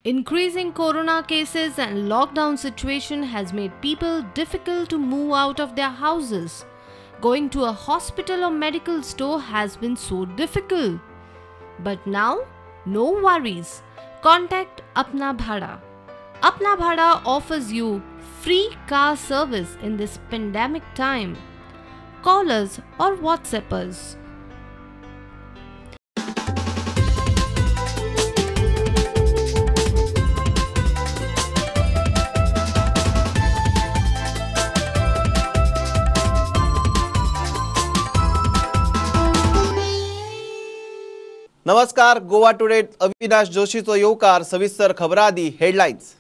Increasing corona cases and lockdown situation has made people difficult to move out of their houses. Going to a hospital or medical store has been so difficult. But now, no worries. Contact Apna Bhada. Apna Bhada offers you free car service in this pandemic time. Call us or WhatsApp us. नमस्कार, Goa today Avinash जोशीचो येवकार. सविस्तर खबरां आदी headlines.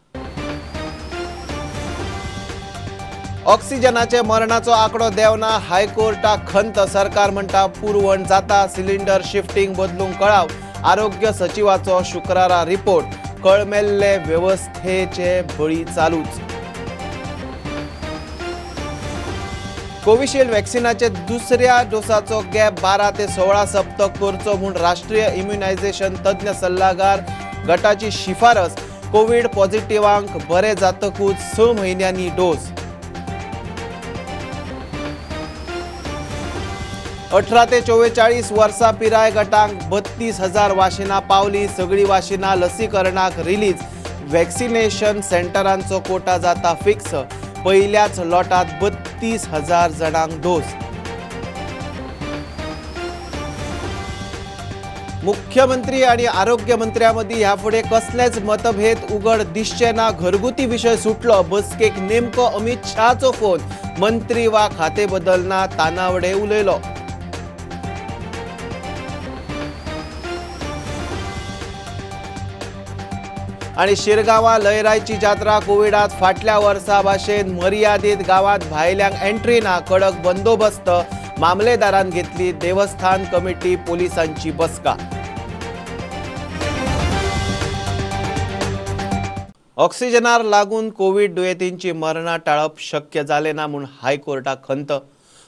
ऑक्सिजनाचे मरणाचो आंकडो देंवना, हायकोर्टाक खंत. सरकार म्हणटा पुरवण जाता, सिलिंडर शिफ्टिंग बदलूंक कळाव. आरोग्य सचिवाचो शुक्रारा रिपोर्ट. कळमेल्ले वेवस्थेचे बळी चालूच. कोविशिल्ड वॅक्सिनाचे दुसऱ्या डोसाचो गॅप 12 ते 16 सप्तक करचो म्हूण राष्ट्रीय इम्युनायझेशन तज्ञ सल्लागार गटाची शिफारस. कोविड पॉझिटिव्हांक बरे जातकूच 6 म्हयन्यांनी डोस. 18 ते 44 वर्सां पिराय गटांक 32,000 वाशिनां पावली. सगळीं वाशिनां लसीकरणाक रिलीज. वॅक्सिनेशन सेंटरांचो कोटा जाता फिक्स. पयल्याच लॉटात 32,000 जाणांक डोस. मुख्यमंत्री आणि आरोग्य मंत्र्यामदी ह्या फुडें कसलेच मतभेद उघड दिसचे ना. घरगुती विशय सुटलो. बसकेक नेमको अमित शहाचो फोन. मंत्री वा खाते बदलना तानावडे उलयलो. आणि शिरगांवां लयरायची जात्रा कोविडात फाटल्या वर्सा भाशेन मर्यादीत गांवांत भायल्यांक एंट्री ना. कडक बंदोबस्त. मामलेदारान घेतली देवस्थान कमिटी पोलिसांची बसका. ऑक्सिजनार लागून कोविड दुयेंतींची मरणां टाळप शक्य जालें ना म्हूण हायकोर्टाक खंत.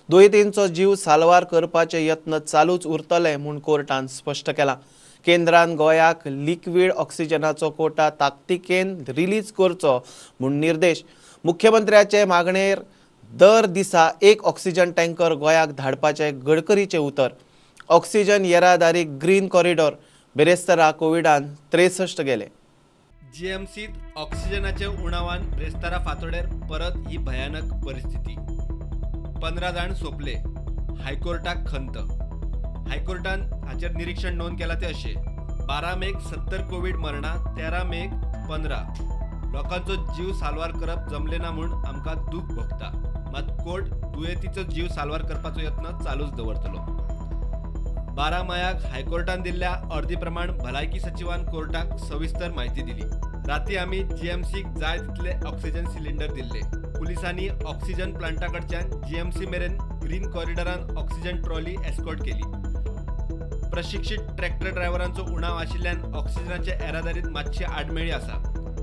दुयेंतींचो जीव साल्वार करपाचे यत्न चालूच उरतले म्हूण कोर्टान स्पश्ट केलां. केंद्रान गोंयाक लिक्विड ऑक्सिजनाचो कोटा ताकतिकेन रिलीज करचो म्हूण निर्देश. मुख्यमंत्र्याचे मागणेर दर दिसा 1 ऑक्सिजन टँकर गोंयाक धाडपाचे गडकरीचें उतर. ऑक्सिजन येरादारी ग्रीन कॉरिडॉर. बेरेस्तारा कोविडान 63 गेले. जीएमसीत ऑक्सिजनाच्या उणावान ब्रेस्तारा फातोडेर परत ही भयानक परिस्थिती. 15 जाण सोंपले. हायकोर्टाक खंत. हायकोर्टान हाचेर निरीक्षण नोंद केलां तें अशें: 12 मेक 70 कोवीड मरणां, 13 मेक 15. लोकांचो जीव साल्वार करप जमलें ना म्हूण आमकां दूख भोगता, मात कोर्ट दुयेंतीचो जीव साल्वार करपाचो यत्न चालूच दवरतलो. 12 मायाक हायकोर्टान दिल्ल्या अर्दी प्रमाण भलायकी सचिवान कोर्टाक सविस्तर म्हायती दिली. राती आमी जीएमसीक जाय तितले ऑक्सिजन सिलिंडर दिल्ले. पुलिसांनी ऑक्सिजन प्लांटा कडच्यान जीएमसी मेरेन ग्रीन कॉरिडॉरान ऑक्सिजन ट्रॉली एस्कॉर्ट केली. प्रशिक्षित ट्रॅक्टर ड्रायव्हरांचो उणाव आशिल्ल्यान ऑक्सिजनाचे येरादारीत मातशी आडमेळी आसा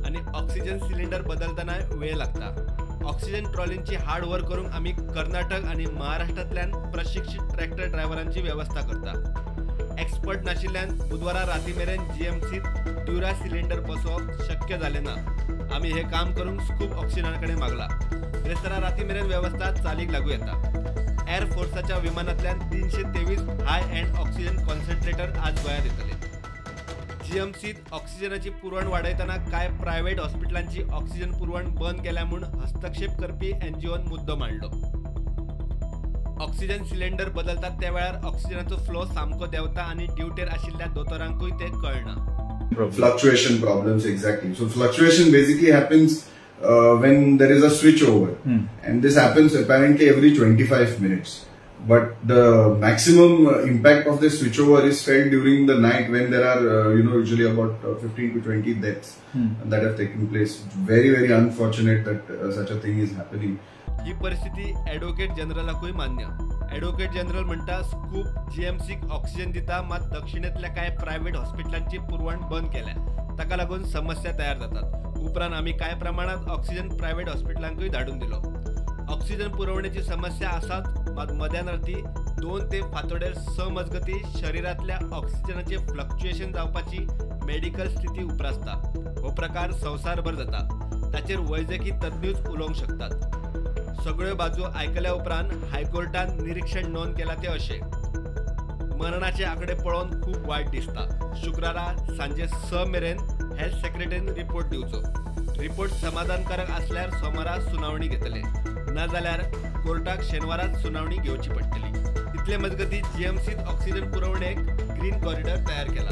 आनी ऑक्सिजन सिलिंडर बदलतना वेळ लागता. ऑक्सिजन ट्रॉलींची हाड व्हर करूंक आमी कर्नाटक आनी महाराष्ट्रांतल्यान प्रशिक्षित ट्रॅक्टर ड्रायव्हरांची वेवस्था करता. एक्सपर्ट नाशिल्ल्यान बुधवारा राती मेरेन जीएमसीत ड्युरा सिलिंडर बसोवप शक्य जालें ना. आमी हें काम करूंक स्कूप ऑक्सिजना कडेन मागला. बेरेस्तारा राती मेरेन वेवस्था चालीक लागू येता. एअर फोर्साच्या विमानांतल्यान 323 हाय एंड ऑक्सिजन कॉन्सन्ट्रेटर आज गोंयांत येतले. जीएमसीत ऑक्सिजनाची पुरवण वाडयतना कांय प्रायव्हेट हॉस्पिटलांची ऑक्सिजन पुरवण बंद केल्या म्हूण हस्तक्षेप करपी एनजीओन मुद्दो मांडलो. ऑक्सिजन सिलिंडर बदलतात त्या वेळार ऑक्सिजनाचो फ्लो सामको देंवता आनी ड्युटेर आशिल्ल्या दोतोरांकूय तें कळना. Fluctuation problems, exactly. So fluctuation basically happens when there is a switchover, and this happens apparently every 25 minutes. But the maximum impact of this switchover is felt during the night when there are, usually about 15 to 20 deaths that have taken place. Very, very unfortunate that such a thing is happening. ही परिस्थिती advocate जनरलाकूय मान्य. Advocate general म्हणटा scoop जीएमसीक oxygen दिता, मात दक्षिणेंतल्या कांय private हॉस्पिटलांची पुरवण बंद केल्या. ताका लागून समस्या तयार जातात. उपरांत आमी कांय प्रमाणात ऑक्सिजन प्रायव्हेट हॉस्पिटलांकूय धाडून दिलो. ऑक्सिजन पुरवणेची समस्या आसाच, मात मध्यान राती 2 ते फांतोडेर 6 मजगती शरिरांतल्या ऑक्सिजनाचे फ्लक्च्युएशन जावपाची मेडिकल स्थिती उप्रासता. हो प्रकार संवसारभर जाता. ताचेर वैजकी तज्ञूच उलोवंक शकतात. सगळ्यो बाजू आयकल्या उपरांत हायकोर्टान निरीक्षण नोंद केला ते अशें. मरणाचे आंकडे पळोवन खूब वायट दिसता. शुक्रारा सांजे 6 मेरेन हेल्थ सेक्रेटरीन रिपोर्ट दिवचो. रिपोर्ट समाधानकारक आसल्यार सोमारा सुनावणी घेतले, नाजाल्यार कोर्टाक शेनवाराच सुनावणी घेवची पडटली. इतले मजगती जीएमसीत ऑक्सिजन पुरवणेक ग्रीन कॉरिडॉर तयार केला.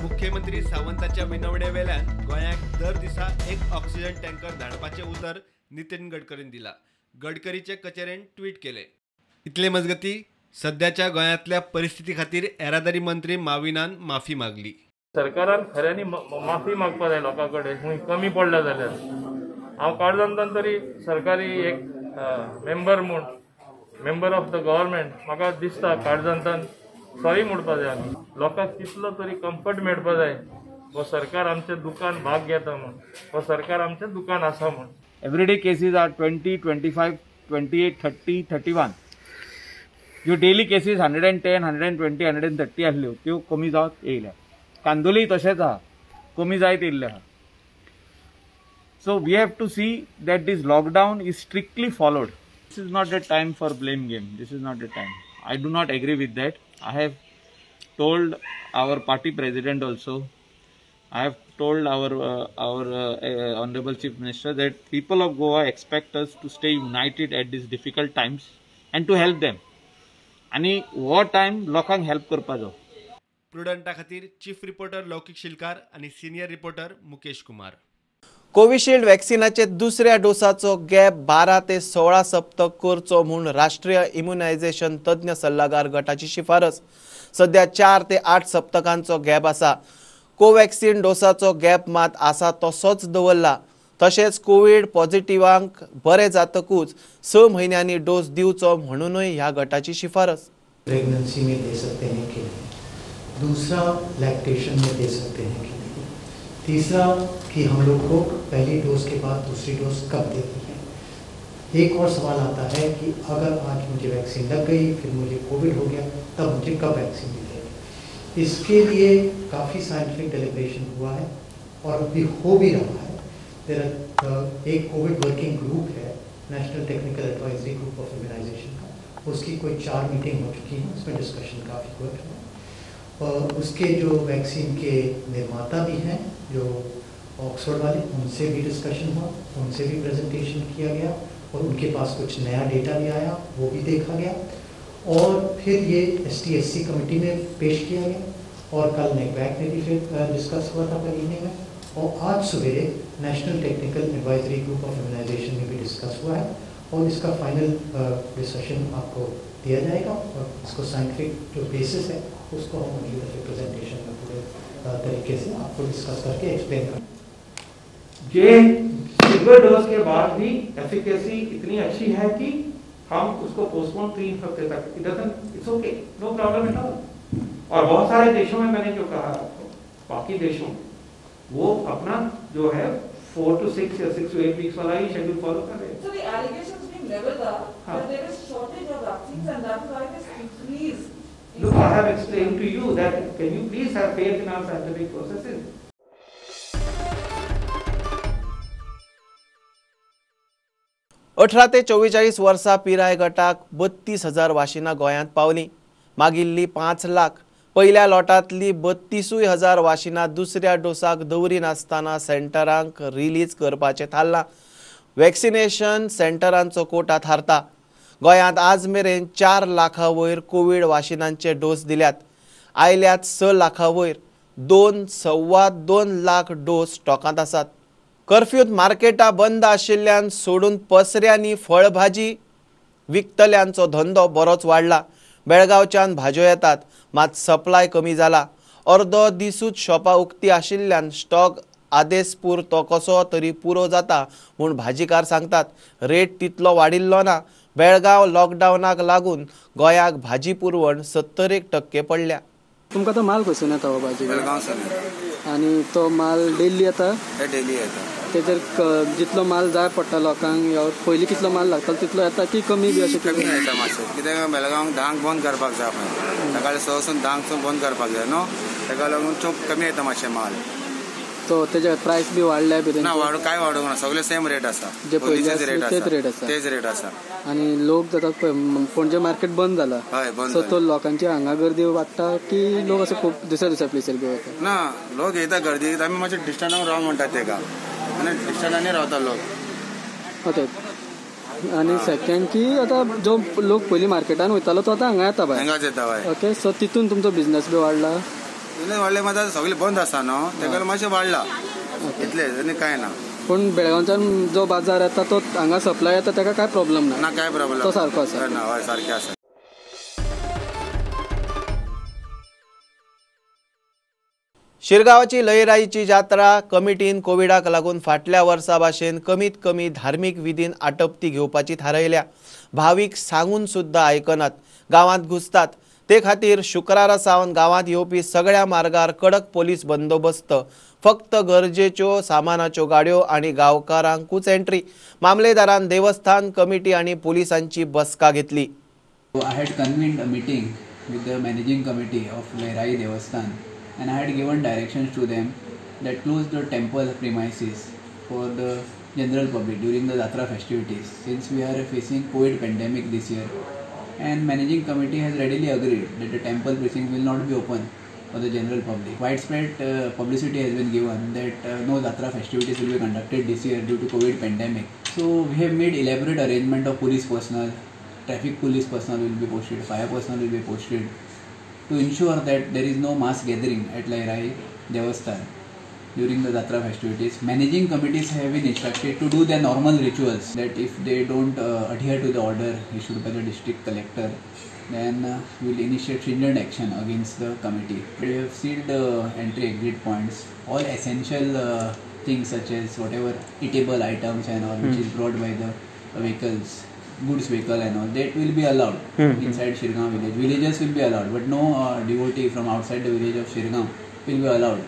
मुख्यमंत्री सावंताच्या विनवणे वेल्यान गोंयाक दर दिसा एक ऑक्सिजन टँकर धाडपाचें उतर नितीन गडकरीन दिला. गडकरीचे कचेरेन ट्वीट केले. इतले मजगती सध्याच्या गोंयांतल्या परिस्थिती खातीर येरादारी मंत्री माविनान माफी मागली. सरकारान खऱ्यांनी माफी मागपा जाय लोकां कडेन, खंय कमी पडला जाल्यार. हांव काळजांतल्यान तरी सरकारी एक मेंबर म्हूण, मेंबर ऑफ the government, म्हाका दिसता काळजांतल्यान सॉरी म्हणपा जाय. आमी लोकांक कितलो तरी कम्फर्ट मेळपा जाय, हो सरकार आमचें दुकान भाग घेता म्हूण, हो सरकार आमचें दुकान आसा म्हूण. Everyday cases are 20, 25, 28, 30, 31. ज्यो डेली केसीस 110, 120, 130 आसल्यो त्यो कमी जावत येयल्या. कांदोली तशेंच आहा, कमी जायत येयल्ले आहा. So we have to see that this lockdown is strictly followed. This is not the time for blame game. This is not the time. I do not agree with that. I have told our party president also, I have told our honorable chief minister that people of Goa expect us to stay united at these difficult times and to help them. आणि हो time लोकांक help करपाचो. प्रुडंटा खातीर chief reporter लौकिक शिलकार आणि senior reporter Mukesh Kumar. Covishield वॅक्सिनाचे दुसऱ्या डोसाचो gap 12 ते 16 सप्तक करचो म्हूण राष्ट्रीय इम्युनायझेशन तज्ञ सल्लागार गटाची शिफारस. सध्या 4 ते 8 सप्तकांचो गॅप आसा. कोवॅक्सिन डोसाचो गॅप मात आसा तसोच दवरला. तशेंच कोवीड पॉझिटिव्हांक बरे जातकूच 6 म्हयन्यांनी डोस दिवचो म्हणूनय ह्या गटाची शिफारस. प्रेगनेंसी में दे सकते हैं कि नहीं, दूसरा लैक्टेशन में दे सकते हैं कि नहीं, तीसरा कि हम लोग को पहली डोज के बाद दूसरी डोज कब देनी है. एक और सवाल आता है कि अगर आज मुझे वैक्सीन लग गई, फिर मुझे कोविड हो गया, तब मुझे कब वैक्सीन मिलेगी. इसके लिए काफ़ी साइंटिफिक डेलिब्रेशन हुआ है और अभी हो भी रहा है. एक Covid working group Hai, national technical advisory group of immunisation का, उसकी कोई 4 मीटिंग हो चुकी हैं, उसमें डिस्कशन काफ़ी हुआ है. और उसके जो वैक्सीन के निर्माता भी हैं, जो ऑक्सफोर्ड वाले, उनसे भी डिस्कशन हुआ, उनसे भी प्रेजेंटेशन किया गया और उनके पास कुछ नया डेटा भी आया, वो भी देखा गया. और फिर ये STSC committee में पेश किया गया और कल नेकबैक में भी फिर डिस्कस हुआ था कल इवनिंग में. और आज सवेरे national technical advisory group of immunisation में भी डिस्कस हुआ है और इसका फाइनल डिसीजन आपको दिया जाएगा. और इसको साइंटिफिक जो बेसिस है उसको हम अगली दफे प्रेजेंटेशन में पूरे तरीके से आपको डिस्कस करके एक्सप्लेन करें. ये सिंगल डोज के बाद भी एफिकेसी इतनी अच्छी है कि हम उसको पोस्टपोन 3 हफ्ते तक, it doesn't, it's okay, no problem at all. और बहुत सारे देशों में मैंने जो कहा आपको, बाकी देशों में वो अपना जो है 4 to 6 या 6 to 8 weeks वाला ही शेड्यूल फॉलो कर रहे हैं. So the allegations being leveled are that there is shortage of vaccines and that is why this increase. Look, I have explained to you that can you please have faith in our scientific processes. 18 ते 44 वर्सां पिराय गटाक 32,000 वाशिनां गोंयांत पावलीं. मागिल्ली 5 लाख. पयल्या लोटांतली 32,000 वाशिनां दुसऱ्या डोसाक दवरिनासतना सेंटरांक release करपाचें थारलां. Vaccination सेंटरांचो कोटा थारता. गोंयांत आज मेरेन 4 लाखां वयर कोवीड वाशिनांचे डोस दिल्यात. आयल्यात 6 लाखां वयर. 2.25 लाख डोस स्टॉकांत आसात. कर्फ्यूत मार्केटां बंद आशिल्ल्यान सोडून पसऱ्यांनी फळभाजी विकतल्यांचो धंदो बरोच वाडला. बेळगांवच्यान भाजयो येतात, मात सप्लाय कमी जाला. अर्दो दिसूच शॉपां उक्ती आशिल्ल्यान स्टॉक आदेस पुरतो कसो तरी पुरो जाता म्हूण भाजीकार सांगतात. रेट तितलो वाडिल्लो ना. बेळगांव लॉकडावनाक लागून गोंयाक भाजी पुरवण 71% पडल्या. तुमकां तो माल खंयसून येता हो भाजी? बेळगांवसून येता. आनी तो माल डेली येता? डेली येता. तेजेर जितलो माल जाय पडटा लोकांक, पयलीं कितलो माल लागतालो तितलो येता की कमी बी अशें? कमी येता मातशें, कित्याक बेळगांव 10 बंद करपाक जाय पळय, सकाळी 6 सून 10 बंद करपाक जाय न्हू, ताका लागून चोप कमी येता मातशें माल. सो तेजे प्रायस बी वाडल्या बी? ना, वाडू काय वाडूंक ना, सगळे सेम रेट आसा, जे पयलीं तेच रेट आसा, तेच रेट आसा. आनी लोक जातात पळय, पणजे मार्केट बंद जाला, हय बंद, सो तो लोकांची हांगा गर्दी वाडटा की लोक अशे खूब दुसऱ्या दुसऱ्या प्लेसीर बी वता? ना, लोक येता गर्दी, आमी मातशे डिस्टन्सान राव म्हणटात तेका, आनी डिस्टन्सानी रावता लोक. ओके. आनी सेकंड की आतां जो लोक पयलीं मार्केटान वयतालो तो आतां हांगा येता भायर, हांगाच येता भायर. ओके, सो तितून तुमचो बिझनस बी वाडला? बिझनस वाडले, मात सगळे बंद आसा न्हू, तेका मातशें वाडला इतलें, आनी कांय ना. पूण बेळगांवच्यान जो बाजार येता तो हांगा सप्लाय येता, तेका कांय प्रॉब्लम ना? ना, कांय प्रॉब्लम, तो सारको आसा. ना, हय सारकें आसा. शिरगांवाची लयराईची जात्रा कमिटीन कोविडाक लागून फाटल्या वर्सा भाशेन कमीत कमी धार्मीक विधीन आटपती घेवपाची थारायल्या. भावीक सांगून सुद्दां आयकनात, गांवांत घुसतात. ते खातीर शुक्रारा सावन गांवांत येवपी सगळ्या मार्गार कडक पोलीस बंदोबस्त, फक्त गरजेच्यो सामानाच्यो गाडयो आनी गांवकारांकूच एंट्री. मामलेदारान देवस्थान कमिटी आनी पोलिसांची बसका घेतली. I had convened a meeting with the managing committee of Lairai Devasthan and I had given directions to them that close the temple premises for the general public during the Jatra festivities, since we are facing COVID pandemic this year, and managing committee has readily agreed that the temple precinct will not be open for the general public. Widespread publicity has been given that no Jatra festivities will be conducted this year due to COVID pandemic. So we have made elaborate arrangement of police personnel, traffic police personnel will be posted, fire personnel will be posted to ensure that there is no mass gathering at Lairai Devasthan during the Jatra festivities. Managing committees have been instructed to do their normal rituals, that if they don't adhere to the order issued by the district collector, then we will initiate stringent action against the committee. We have sealed entry exit points, all essential things such as whatever eatable items and all which is brought by the vehicles, goods vehicle and all, that will be allowed inside Shirgaon village. Villagers will be allowed, but no devotee from outside the village of Shirgaon will be allowed.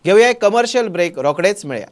घेऊया एक commercial break, रोखडेच मेळया.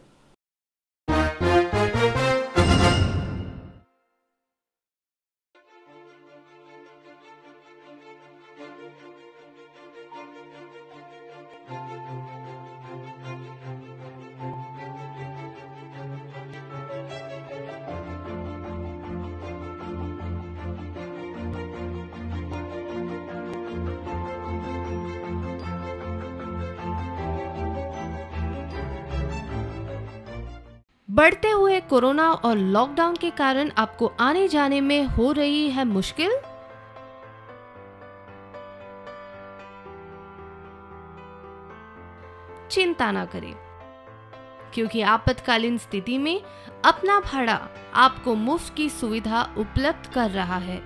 बढ़ते हुए corona और lockdown K कारण आपको आने जाने में हो रही है मुश्किल? चिंता ना करें, क्योंकि आपातकालीन स्थिति में अपना भाड़ा आपको मुफ्त की सुविधा उपलब्ध कर रहा है।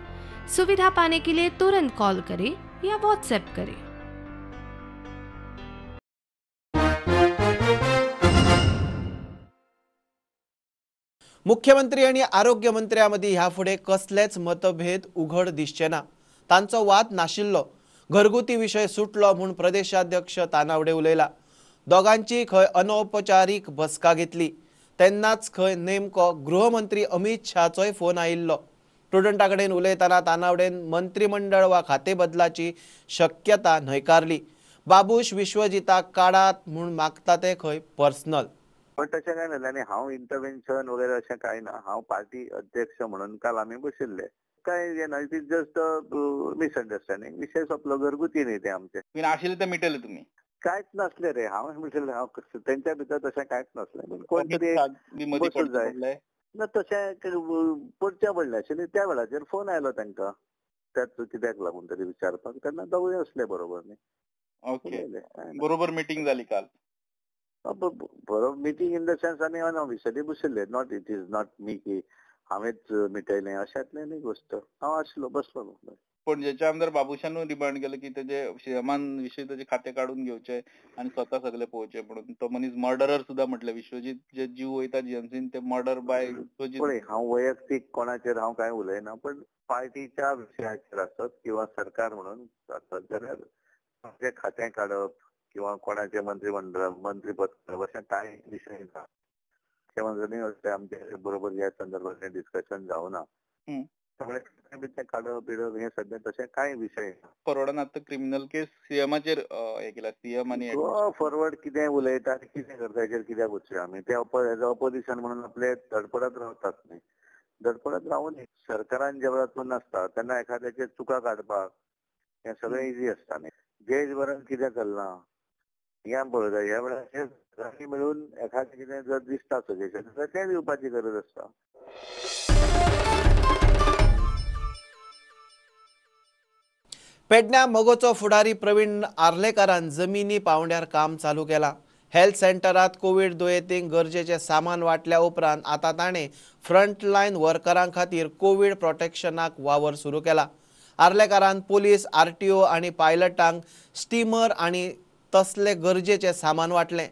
सुविधा पाने के लिए तुरंत कॉल करें या व्हाट्सएप करें। मुख्यमंत्री आनी आरोग्य मंत्र्यां मदीं ह्या फुडें कसलेच मतभेद उघड दिसचे ना. तांचो वाद नाशिल्लो. घरगुती विशय सुटलो म्हूण प्रदेशाध्यक्ष तानावडे उलयला. दोगांची खंय अनौपचारीक बसका घेतली तेन्नाच खंय नेमको गृहमंत्री अमित शहाचोय फोन आयिल्लो. प्रुडंटा कडेन उलयतना तानावडेन मंत्रिमंडळ वा खाते बदलाची शक्यता न्हयकारली. बाबूश विश्वजिताक काडात म्हूण मागता ते खंय पर्सनल. पण तशें कांय नासलें आनी हांव इंटरवेन्शन वगैरे अशें कांय ना. हांव पार्टी अध्यक्ष म्हणून काल आमी बशिल्ले, कांय हें ना, it is just misunderstanding. विशय सोंपलो, घरगुती न्ही तें आमचें. आशिल्लें तें मिटयलें तुमी? कांयच नासलें रे, हांव मिटयलें, हांव तेंच्या भितर तशें कांयच नासलें. कोण तरी बसूंक जाय ना, तशें पडचें पडलें आशिल्लें. त्या वेळाचेर फोन आयलो तांकां, त्याच कित्याक लागून तरी विचारपाक, तेन्ना दोगूय आसले बरोबर न्ही. ओके, बरोबर मिटींग जाली काल? बरोबर मिटींग इन the sense आमी ऑफिशियली बशिल्ले, not it is not me की हांवेंच मिटयलें अशांतलें न्ही गोश्ट. हांव आसलो बसलो. पणजेच्या आमदार बाबूशानूय डिमांड केलें की तेजे सीएमान विशीं तेजे खातें काडून घेवचें आनी स्वता सगळें पळोवचें म्हणून. तो मनीस मर्डरर सुद्दां म्हटलें, विश्वजीत जे जीव वयता जीएमसीन ते मर्डर बाय विश्वजीत. पळय, हांव वैयक्तीक कोणाचेर हांव कांय उलयना, पण पार्टीच्या विशयाचेर आसत किंवा सरकार म्हणून आसत जाल्यार म्हजें खातें काडप किंवा कोणाचे मंत्रिमंडळ मंत्रीपद काडप अशें कांय विशय ना. मुख्यमंत्र्यांनी अशें आमचे बरोबर ह्या संदर्भात डिस्कशन जावना. सगळें तें काडप बिडप हें सद्या तशें कांय विशय ना. फॉरवर्डान आतां क्रिमिनल केस सीएमाचेर हे केला, सीएम आनी गोवा फॉरवर्ड कितें उलयता आनी कितें करता हेचेर कित्याक वचया आमी? ते एज अ ऑपोजिशन म्हणून आपले धडपडत रावतात न्ही, धडपडत रावूं न्ही. सरकारान ज्या वेळार तूं नासता तेन्ना एखाद्याचेर चुका काडपाक हें सगळें इजी आसता न्ही. देशभरान कितें चल्लां हें आमी पळोवंक जाय. ह्या वेळाचेर सगळ्यांनी मेळून एखादें कितें जर दिसता सजेशन जाल्यार तें दिवपाची गरज आसता. पेडण्या मगोचो फुडारी प्रवीण आर्लेकारान जमिनी पावंड्यार काम चालू केला. हेल्थ सेंटरात कोवीड दुयेंतींक गरजेचें सामान वांटल्या उपरांत आतां ताणें फ्रंटलायन वर्करां खातीर कोवीड प्रोटेक्शनाक वावर सुरू केला. आर्लेकारान पुलीस, आरटीओ आनी पायलटांक स्टीमर आनी तसले गरजेचें सामान वांटलें.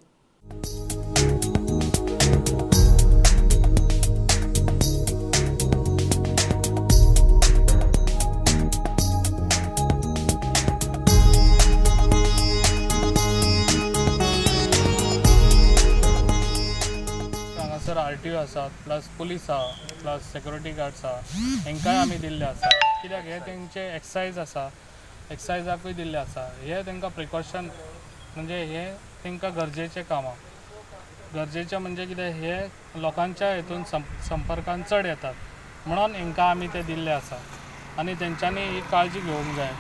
हांगासर आरटीओ आसा, प्लस पुलीस आहा, प्लस सेक्युरिटी गार्ड्स आहा, हेंकांय आमी दिल्ले आसा. कित्याक हे तेंचे एक्सायज आसा, एक्सायजाकूय दिल्ले आसा. हे तांकां प्रिकॉशन म्हणजे हे तांकां गरजेचें काम आहा. गरजेचें म्हणजे कितें, हे लोकांच्या हितून संपर्कान चड येतात म्हणून हेंकां आमी ते दिल्ले आसा आनी तेंच्यांनी ही काळजी घेवंक जाय.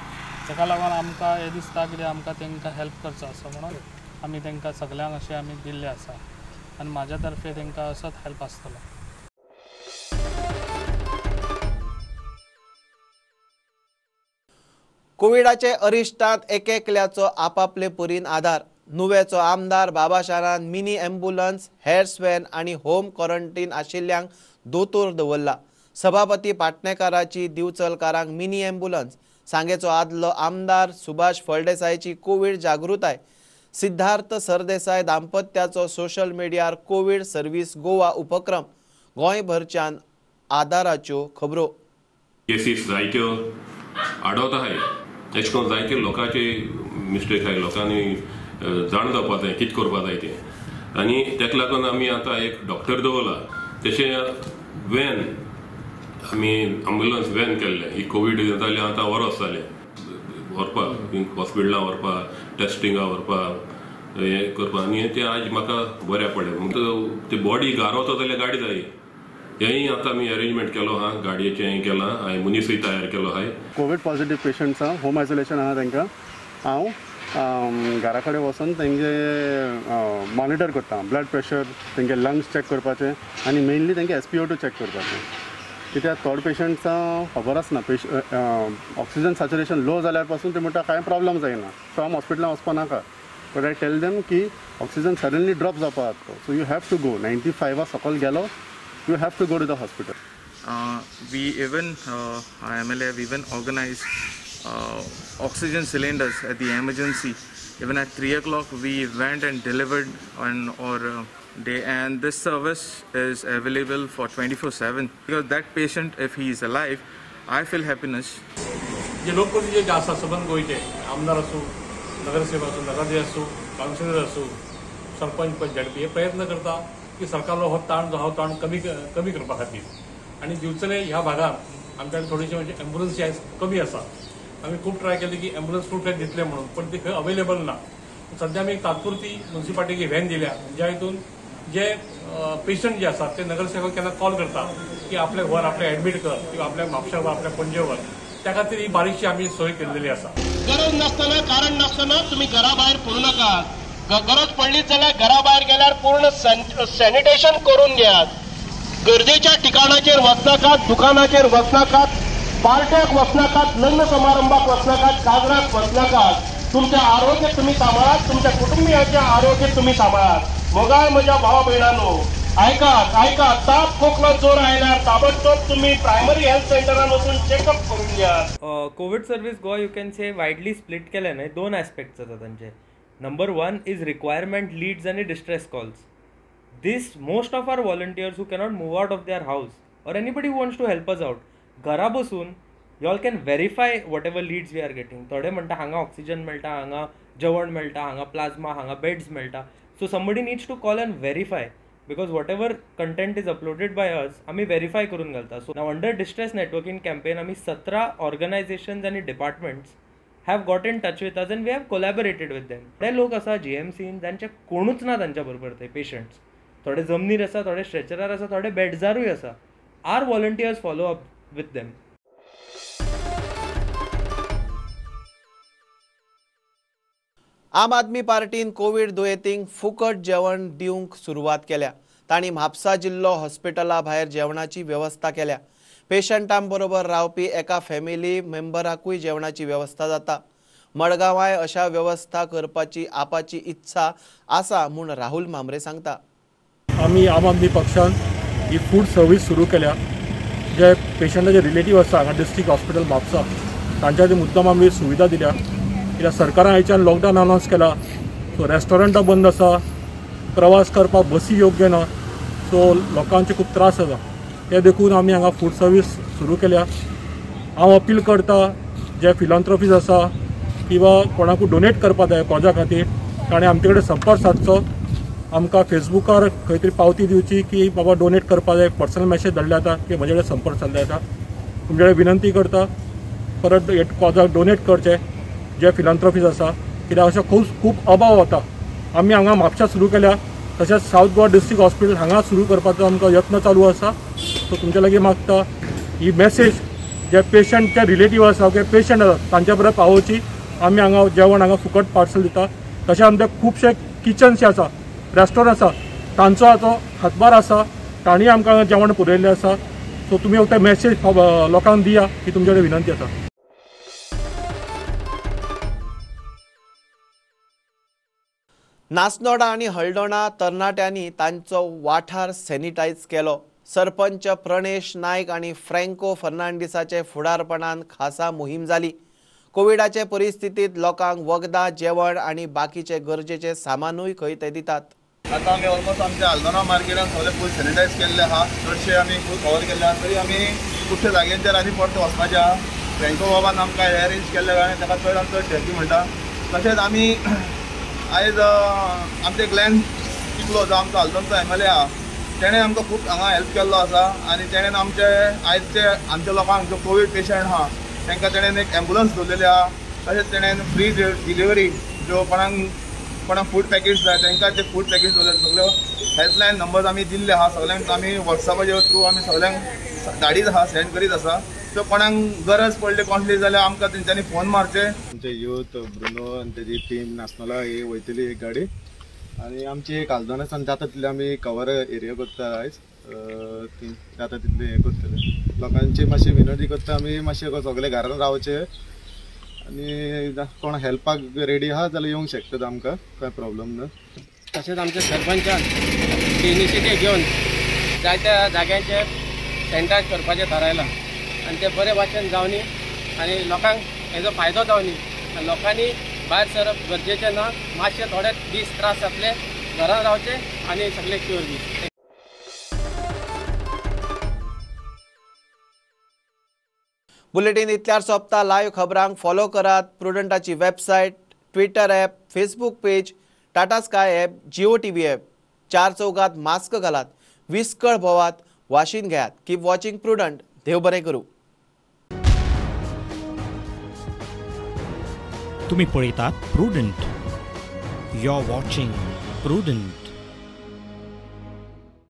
ताका लागून आमकां हें दिसता कितें आमकां तांकां हेल्प करचो आसा म्हणून आमी तांकां सगल्यांक अशें आमी दिल्लें आसा आनी म्हाज्या तर्फे तांकां असोच हेल्प आसतलो. कोविडाचे अरिश्टांत एकेकल्याचो आपापले परीन आधार. नुवेचो आमदार बाबाशारान मिनी ॲम्ब्युलन्स, हेर्स व्हॅन आनी होम क्वॉरंटीन आशिल्ल्यांक दोतोर दवरला. सभापती पाटणेकाराची दिवचलकारांक मिनी ॲम्ब्युलन्स. सांगेचो आदलो आमदार सुभाष फळदेसायची कोवीड जागृताय. सिद्धार्थ सरदेसाय दाम्पत्याचो सोशल मिडियार कोवीड सर्वीस गोवा उपक्रम. गोंयभरच्यान आदाराच्यो खबरो. केसीस जायत्यो आडवता आहाय, तेश कोन जायते लोकांचे मिस्टेक आहाय, लोकांनी जाण जावपा जाय कितें करपा जाय तें. आनी तेका लागून आमी आतां एक डॉक्टर दवरला. तशें व्हॅन आमी एम्बुलन्स व्हॅन केल्लें. ही कोवीड जालें आतां वरोस जालें व्हरपाक, हॉस्पिटलां व्हरपाक, टेस्टिंगा व्हरपाक, हें करपाक. आनी तें आज म्हाका बऱ्याक पडलें. म्हणटकच ते बॉडी गारवता जाल्यार गाडी जाय, हेंय आतां आमी अरेंजमेंट केलो आहा, गाडयेचें हें केलां, हांवें मनीसूय तयार केलो आहाय. कोवीड पॉझिटीव पेशंट्स आहा, होम आयसोलेशन आहा, तांकां हांव घरा कडेन वचून तेंगे मॉनिटर करता. ब्लड प्रेशर, तेंगे लंग्स चॅक करपाचें आनी मेनली तेंगे SpO2 check करपाचें. कित्याक थोडे पेशंट्सां खबर आसना, ऑक्सिजन सॅच्युरेशन लो जाल्यार पासून ते म्हणटा कांय प्रॉब्लम जायना, सो आमी हॉस्पिटलान वचपा नाका. बट I tell them की ऑक्सिजन सडनली ड्रॉप जावपाक जाता, so you have to go. 95 सकयल गेलो, you have to go to the hospital. We even, our MLA have even organized oxygen cylinders at the emergency. Even at 3 o'clock we went and delivered on our day, and this service is available for 24/7 because that patient, if he is alive, I feel happiness. जे लोकप्रतिनिधी जे आसा सबंद गोंयचे, आमदार आसूं, नगरसेवक आसूं, नगराध्यक्ष आसूं, कावन्सिलर आसूं, सरपंच, पंच, झेडपी, हे प्रयत्न करता की सरकारलो हो ताण जो आहा ताण कमी कमी करपा खातीर. आनी दिवचले ह्या भागात आमच्याकडे थोडीशी म्हणजे ॲम्ब्युलन्स जी आयज कमी आसा. आमी खूब ट्राय केली की ॲम्ब्युलन्स खूब दितले म्हणून, पण ती खंय अवेलेबल ना. सध्या आमी एक तात्पुरती म्युन्सिपाल्टीक व्हॅन दिल्या, ज्या हितून जे पेशंट जे आसात ते नगरसेवक केन्ना कॉल करता की आपल्याक व्हर, आपल्याक एडमीट कर किंवा आपल्याक म्हापशा व्हर, आपल्या पणजे व्हर. त्या खातीर ही बारीकशी आमी सोय केल्लेली आसा. गरज नासतना, कारण नासतना तुमी घरा भायर पडूं नाकात. गरज पडलीच जाल्यार घरा भायर गेल्यार पूर्ण सॅनिटेशन करून घेयात. गरजेच्या ठिकाणाचेर वचनाकात, दुकानाचेर वचनाकात, पार्ट्याक वचनाकात, लग्न समारंभाक वचनाकात, काजराक वचनाकात. तुमचें आरोग्य तुमी सांबाळात, तुमच्या कुटुंबियांचें आरोग्य तुमी सांबाळात. मोगाळ म्हज्या भावा भयणांनो, आयकात आयकात, ताप खोकलो जोर आयल्यार ताबडतोब तुमी प्रायमरी हेल्थ सेंटरान वचून चेकअप करून घेयात. Covid service Goa you can say widely split केले न्हय, दोन एस्पेक्ट्स आसा तांचे. Number one is requirement leads आनी distress calls. This most of our volunteers who cannot move out of their house or anybody wants to help us out, घरा बसून you all can verify whatever leads we are getting. थोडे म्हणटा हांगा oxygen मेळटा, हांगा जेवण मेळटा, हांगा प्लाझ्मा, हांगा बेड्स मेळटा. So somebody needs to call and verify. Because whatever content is uploaded by us आमी वेरीफाय करून घालता. So now under distress networking campaign आमी 17 ऑर्गनायझेशन्स आनी departments have got in touch with us and we have collaborated with them. थोडे लोक आसा जीएमसीन जांचे कोणूच ना तांच्या बरोबर, ते पेशंट्स थोडे जमनीर आसा, थोडे स्ट्रेचरार आसा, थोडे बेड्सारूय आसा. Our volunteers follow up with them. Aam Aadmi पार्टीन कोवीड दुयेंतींक फुकट जेवण दिवंक सुरवात केल्या. तांणी म्हापसा जिल्लो हॉस्पिटला भायर जेवणाची वेवस्था केल्या. पेशंटां बरोबर रावपी एका फॅमिली मेंबराकूय जेवणाची वेवस्था जाता. मडगांवाय अशा वेवस्था करपाची आपाची इत्सा आसा म्हूण राहुल म्हांबरे सांगता. आमी आम आदमी पक्षान ही फूड सर्वीस सुरू केल्या. जे पेशंटाचे रिलेटीव आसा हांगा डिस्ट्रिक्ट हॉस्पिटल म्हापसा तांच्या मुद्दम आमी सुविधा दिल्या. कित्याक सरकारान आयच्यान लॉकडावन अनावन्स केला, सो रेस्टॉरंटां बंद आसा, प्रवास करपाक बसी योग्य ना, सो लोकांचे खूब त्रास जाता. ते देखून आमी हांगा फूड सर्वीस सुरू केल्या. हांव अपील करता जे फिलांथ्रोपीज आसा किंवा कोणाकूय डोनेट करपाक जाय कॉजा खातीर ताणें आमचे कडेन संपर्क सादचो. आमकां फेसबुकार खंय तरी पावती दिवची की बाबा डोनेट करपाक जाय, पर्सनल मॅसेज धाडले जाता की म्हजे कडेन संपर्क सादले जाता. तुमचे कडेन विनंती करता परत हे कॉजाक डोनेट करचे जे फिलांथ्रोपीज आसा, कित्याक अशें खूब खूब अभाव वता. आमी हांगा म्हापशा सुरू केल्या, तशेंच सावथ गोवा डिस्ट्रिक्ट हॉस्पिटल हांगा सुरू करपाचो आमकां यत्न चालू आसा. सो तुमचे लागीं मागता ही मॅसेज जे पेशंटचे रिलेटीव आसा किंवा पेशंट आसा तांच्या बरोबर पावोवची. आमी हांगा जेवण हांगा फुकट पार्सल दिता. तशें आमचे खुबशे किचन्स आसा, रेस्टॉरंट आसा, तांचो आतां हातभार आसा, तांणी आमकां जेवण पुरयल्लें आसा. सो तुमी फक्त मॅसेज लोकांक दिया ही तुमचे कडेन विनंती आसा. नासनोडा आनी हळदोणा तरणाट्यांनी तांचो वाठार सॅनिटायज केलो. सरपंच प्रणेश नायक आनी फ्रँको फर्नांडीसाचे फुडारपणान खासा मोहीम जाली. कोविडाचे परिस्थितींत लोकांक वखदां, जेवण आनी बाकीचे गरजेचे सामानूय खंय ते दितात. आतां आमी ऑलमोस्ट आमच्या हळदोणा मार्केटान सगळें फूल सॅनिटायज केल्लें आहा, चडशे आमी फूल कवर केल्ले आहा. तरी आमी खुबशे जाग्यांचेर आनी परते वचपाचें आहा. फ्रँको बाबान आमकां हें अरेंज केल्ल्या कारणान ताका चड आनी चड thank you म्हणटा. तशेंच आमी आयज आमचे ग्लॅन चिखलो जो आमचो हळदोणचो एम एल ए आहा तेणें आमकां खूब हांगा हेल्प केल्लो आसा आनी तेणें आमचे आयचे आमच्या लोकांक जो कोवीड पेशंट आहा तांकां तेणें एक एम्बुलन्स दवरलेली आहा. तशेंच तेणें फ्री डिलिव्हरी ज्यो कोणाक कोणाक फूड पॅकेज जाय तांकां ते फूड पॅकेज दवरले. सगळ्यो हेल्पलायन नंबर्स आमी दिल्ले आहा सगळ्यांक, आमी वॉट्सॅपाचे थ्रू आमी सगळ्यांक धाडीत आहा, सेंड करीत आसा. सो कोणाक गरज पडली कोणली जाल्यार आमकां तेंच्यांनी फोन मारचे. आमचे यूथ ब्रुनो आनी तेजी टीम नासनोला ही वयतली एक गाडी आनी आमची एक हळदोणासान जाता तितले आमी कवर एरिया करता आयज, जाता तितले हें करतले. लोकांची मातशी विनंती करता आमी मातशे सगळे घरान रावचे आनी कोण हेल्पाक रेडी आहा जाल्यार येवंक शकतात आमकां, कांय प्रॉब्लम ना. तशेंच आमच्या सरपंचान इनिशिएटीव घेवन जायत्या जाग्यांचेर सॅनिटायज करपाचें थारायलां आनी तें बरे भाशेन जावनी आनी लोकांक हेजो फायदो जावनी आनी लोकांनी भायर सरप गरजेचें ना. मातशे थोडे दीस त्रास जातले, घरान रावचे आनी सगळे क्युअर बी. बुलेटीन इतल्यार सोंपता. लायव्ह खबरांक फॉलो करात प्रुडंटाची website, Twitter app, Facebook page, Tata Sky app, Jio TV app. चार चौगात मास्क घालात, विस्कळ भोवात, वाशीन घेयात. Keep watching Prudent. देव बरें करूं. तुम्ही पळयतात Prudent. You are watching Prudent.